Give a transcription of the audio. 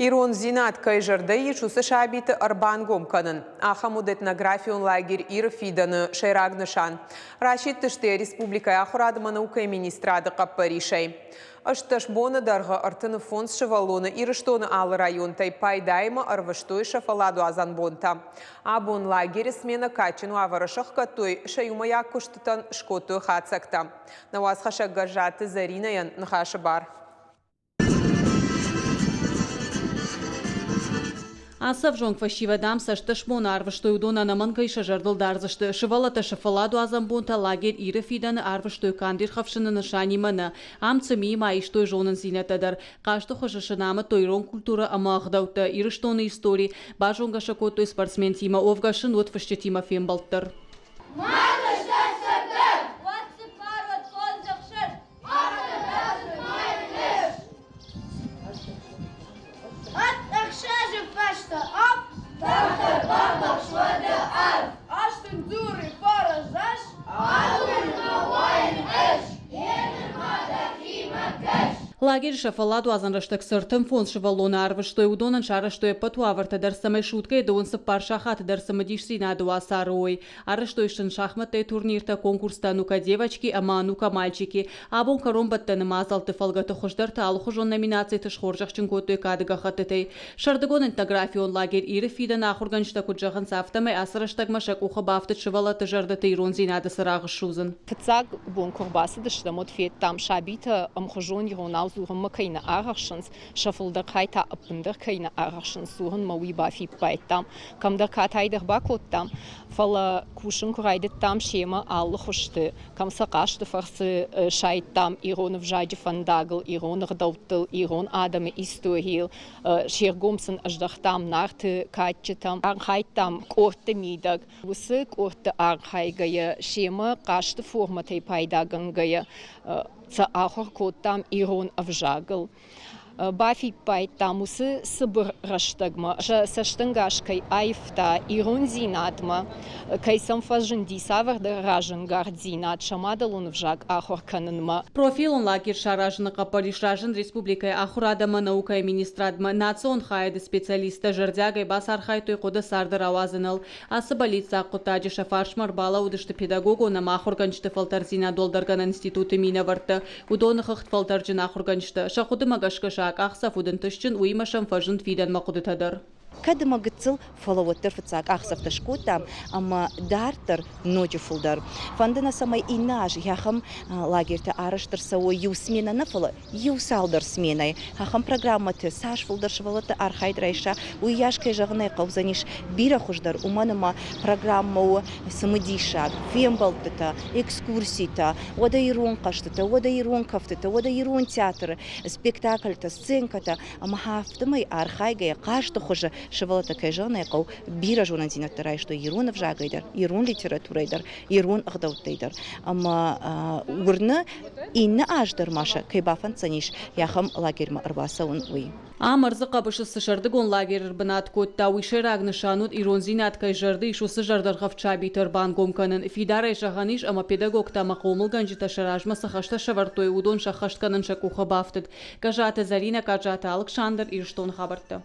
Ирондзинад кӕй зӕрдӕ ис, уыцы сабиты ӕрбангом кӕнын. Ахӕм уыд этнографион лагерь Иры фидӕны сӕйраг нысан. Расидтысты йӕ республикӕйы ахуырад ӕмӕ наукӕйы министрады хъӕппӕрисӕй. 18 боны дӕргъы 35 сывӕллоны Ирыстоны алы районтӕй пайдаимӕ ӕрвыстой сӕ фӕлладуадзӕн бонтӕ. Абон лагеры сменӕ кадджын уавӕры сӕхгӕдтой, сӕ иумӕйаг куыстытӕн скодтой хатдзӕгтӕ. Нӕ уацхӕссӕг Гӕззаты Зӕринӕйӕн ныхасы бар. Ацы ӕвзонг фӕсивӕд ам цӕстӕсмон арвыстой, уыдон ӕнӕмӕнгӕй сӕ зӕрдыл дардзысты. Сывӕллӕттӕ сӕ фӕлладуадзӕн бонтӕ лагерь Иры фидӕны арвыстой канд ирхӕфсыны нысанимӕ нӕ. Ам ЦМИ-ма истой зонындзинӕдтӕ дӕр. Хъазты хуызы сын амыдтой ирон культурӕ ӕмӕ ӕгъдӕуттӕ, Ирыстоны истори, базонгӕ сӕ кодтой спортсментимӕ, уӕвгӕ сын уыд фысджытимӕ фембӕлд дӕр. Ӕхсӕзы фӕстӕ авд тӕрхы бамбӕхсуӕдӕ арв. Астын дзуры фӕрӕзӕс, агурынмӕ уайын ӕз. Еныр-ма дӕхимӕ кӕс. Лагеры сӕ фӕлладуадзӕн рӕстӕг цы 35 сывӕллоны арвыстой, уыдонӕн сарӕзтой ӕппӕт уавӕртӕ дӕр, цӕмӕй суткӕйы дыууын цыппар сахаты дӕр цымыдисдзинады уацары уой. Арӕзтой сын шахмӕттӕй турниртӕ, конкурстӕ «Ну-ка, девочки» ӕмӕ «Ну-ка, мальчики». Абон кӕронбӕттӕны мадзӕлтты фӕлгӕты хуыздӕртӕ алыхуызон номинациты схорзӕхджын кодтой кады гӕххӕттытӕй. Сӕрдыгон этнографион лагерь Иры фидӕны ахуыргӕнджытӕ куыд зӕгъынц, афтӕмӕй ацы рӕстӕгмӕ сӕ къухы бафтыд сывӕллӕтты зӕрдӕты ирондзинады цырагъ ссудзын. Фыццаг бон куы ӕрбацыдыстӕм, уӕд федтам, сабитӕ ӕмхуызон иронау дзурынмӕ кӕй нӕ арӕхсынц, сӕ фылдӕр хай та ӕппындӕр кӕй нӕ арӕхсынц дзурынмӕ, уый бафиппайдтам. Кӕмдӕр катай дӕр бакодтам, фӕлӕ кусын куы райдыдтам семӕ алы хуызты, кӕм сӕ хъазты фӕрцы сайдтам ирон ӕвзаджы фӕндагыл, ирон ӕгъдӕуттыл, ирон адӕмы историйыл, се ргом сын ӕздӕхтам Нарты кадджытӕм, архайдтам къордты мидӕг. Уыцы къордты архайгӕйӕ семӕ хъазты формӕтӕй пайдагӕнгӕйӕ сӕ ахуыр кодтам ирон ӕвзагыл. Бафиппайдтам, уыцы цыбыр рӕстӕгмӕ сӕ цӕстӕнгас кӕй аивта ирондзинадмӕ, кӕй сӕм фӕзынди цавӕрдӕр разӕнгарддзинад сӕ мадӕлон ӕвзаг ахуыр кӕнынмӕ. Профилон лагерь саразыны хъӕппӕрис разынд республикӕйы ахуырад ӕмӕ наукӕйы министрадмӕ. Национ хайады специалисттӕ зӕрдиагӕй бацархайдтой хъуыды царды рауадзыныл. Ацы бӕллиццаг хъуыддаджы сӕ фарсмӕ ӕрбалӕууыдысты педагогон ӕмӕ ахуыргӕнджыты фӕлтӕрддзинад уӕлдӕргӕнӕн институты минӕвӕрттӕ. Уыдоны хыгъд фӕлтӕрджын ахуыргӕнджытӕ. Сӕ хъуыдымӕ гӕсгӕ сӕ акъахдзӕф уыд ӕнтыстджын, уыимӕ сӕм фӕзынд фидӕнмӕ хъуыдытӕ дӕр. Кӕд ӕмӕ гыццыл, фӕлӕ уӕддӕр фыццаг къахдзӕфтӕ скодтам ӕмӕ дарддӕр ноджы фылдӕр. Фӕнды нӕ, цӕмӕй иннӕ аз ахӕм лагертӕ арӕзт ӕрцӕуой иу сменӕ нӕ, фӕлӕ иу цалдӕр сменӕйы. Ахӕм программӕты цас фылдӕр сывӕллӕтты архайд райса, уыйас, кӕй зӕгъын ӕй хъӕудзӕнис, бирӕ хуыздӕр, уымӕн ӕмӕ программӕ у цымыдисаг, фембӕлдтытӕ, экскурситӕ, уӕдӕ ирон хъӕзтытӕ, уӕдӕ ирон кӕфтытӕ, уӕдӕ ирон театры спектакльтӕ, сценкӕтӕ ӕмӕ афтӕмӕй архайгӕйӕ хъазты хуызы сывӕллӕттӕ, кӕй зӕгъын ӕй хъӕуы, бирӕ зонындзинӕдтӕ райстой ирон ӕвзагӕй дӕр, ирон литературӕйӕ дӕр, ирон ӕгъдӕуттӕй дӕр. Ӕмӕ уырны, иннӕ аз дӕр ма сӕ кӕй бафӕнддзӕнис ахӕм лагерьмӕ ӕрбацӕуын, уый. Ам ӕрдзы хъӕбысы цы сӕрдыгон лагерь ӕрбынат кодта, уый сӕйраг нысан уыд ирондзинад кӕй зӕрды ис, уыцы зӕрдӕргъӕвд сабиты ӕрбангом кӕнын. Фидарӕй зӕгъӕн ис, ӕмӕ педагогтӕ ӕмӕ хъомылгӕнджытӕ сӕ размӕ цы хӕстӕ сӕвӕрдтой, уыдон сӕххӕст кӕнын сӕ къухы бафтыд. Гӕззаты Зӕринӕ, Къаджаты Алыксандр, Ирыстоны хабӕрттӕ.